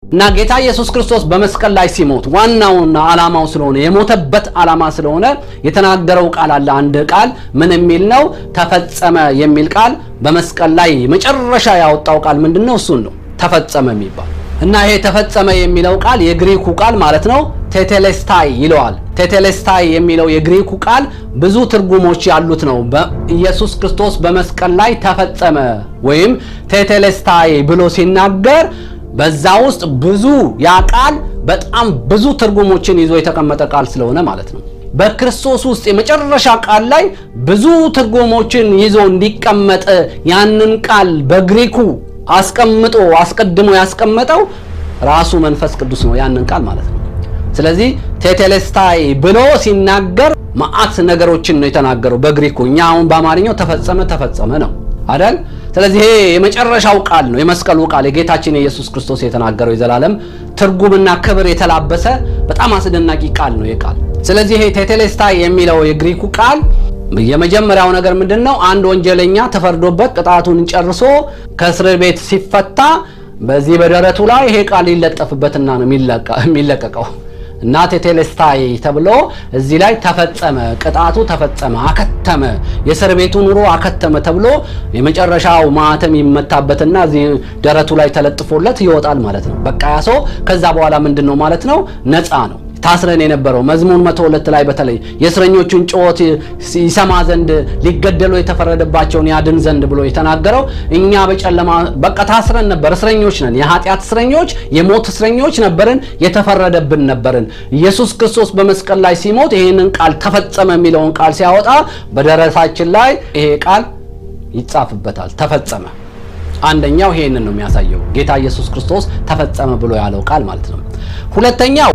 እና ጌታ ኢየሱስ ክርስቶስ በመስቀል ላይ ሲሞት ዋናውና ዓላማው ስለሆነ፣ የሞተበት ዓላማ ስለሆነ የተናገረው ቃል አለ። አንድ ቃል ምን የሚል ነው? ተፈጸመ የሚል ቃል። በመስቀል ላይ መጨረሻ ያወጣው ቃል ምንድን ነው? እሱን ነው ተፈጸመ የሚባል። እና ይሄ ተፈጸመ የሚለው ቃል የግሪኩ ቃል ማለት ነው፣ ቴቴሌስታይ ይለዋል። ቴቴሌስታይ የሚለው የግሪኩ ቃል ብዙ ትርጉሞች ያሉት ነው። ኢየሱስ ክርስቶስ በመስቀል ላይ ተፈጸመ ወይም ቴቴሌስታይ ብሎ ሲናገር በዛ ውስጥ ብዙ፣ ያ ቃል በጣም ብዙ ትርጉሞችን ይዞ የተቀመጠ ቃል ስለሆነ ማለት ነው። በክርስቶስ ውስጥ የመጨረሻ ቃል ላይ ብዙ ትርጉሞችን ይዞ እንዲቀመጥ ያንን ቃል በግሪኩ አስቀምጦ አስቀድሞ ያስቀመጠው ራሱ መንፈስ ቅዱስ ነው፣ ያንን ቃል ማለት ነው። ስለዚህ ቴቴሌስታይ ብሎ ሲናገር መዓት ነገሮችን ነው የተናገረው በግሪኩ። እኛ አሁን በአማርኛው ተፈጸመ ተፈጸመ ነው አይደል? ስለዚህ ይሄ የመጨረሻው ቃል ነው፣ የመስቀሉ ቃል፣ የጌታችን የኢየሱስ ክርስቶስ የተናገረው የዘላለም ትርጉምና ክብር የተላበሰ በጣም አስደናቂ ቃል ነው ይሄ ቃል። ስለዚህ ይሄ ቴቴሌስታይ የሚለው የግሪኩ ቃል የመጀመሪያው ነገር ምንድን ነው? አንድ ወንጀለኛ ተፈርዶበት ቅጣቱን ጨርሶ ከእስር ቤት ሲፈታ በዚህ በደረቱ ላይ ይሄ ቃል ይለጠፍበትና ነው የሚለቀቀው። እና ቴቴሌስታይ ተብሎ እዚህ ላይ ተፈጸመ፣ ቅጣቱ ተፈጸመ፣ አከተመ፣ የእስር ቤቱ ኑሮ አከተመ ተብሎ የመጨረሻው ማተም ይመታበትና እዚህ ደረቱ ላይ ተለጥፎለት ይወጣል ማለት ነው። በቃ ያ ሰው ከዛ በኋላ ምንድን ነው ማለት ነው? ነፃ ነው። ታስረን የነበረው፣ መዝሙር 102 ላይ በተለይ የእስረኞቹን ጩኸት ይሰማ ዘንድ፣ ሊገደሉ የተፈረደባቸውን ያድን ዘንድ ብሎ የተናገረው፣ እኛ በጨለማ በቃ ታስረን ነበር። እስረኞች ነን። የኃጢአት እስረኞች፣ የሞት እስረኞች ነበርን፣ የተፈረደብን ነበርን። ኢየሱስ ክርስቶስ በመስቀል ላይ ሲሞት ይህንን ቃል ተፈጸመ የሚለውን ቃል ሲያወጣ በደረታችን ላይ ይሄ ቃል ይጻፍበታል። ተፈጸመ። አንደኛው ይሄንን ነው የሚያሳየው፣ ጌታ ኢየሱስ ክርስቶስ ተፈጸመ ብሎ ያለው ቃል ማለት ነው። ሁለተኛው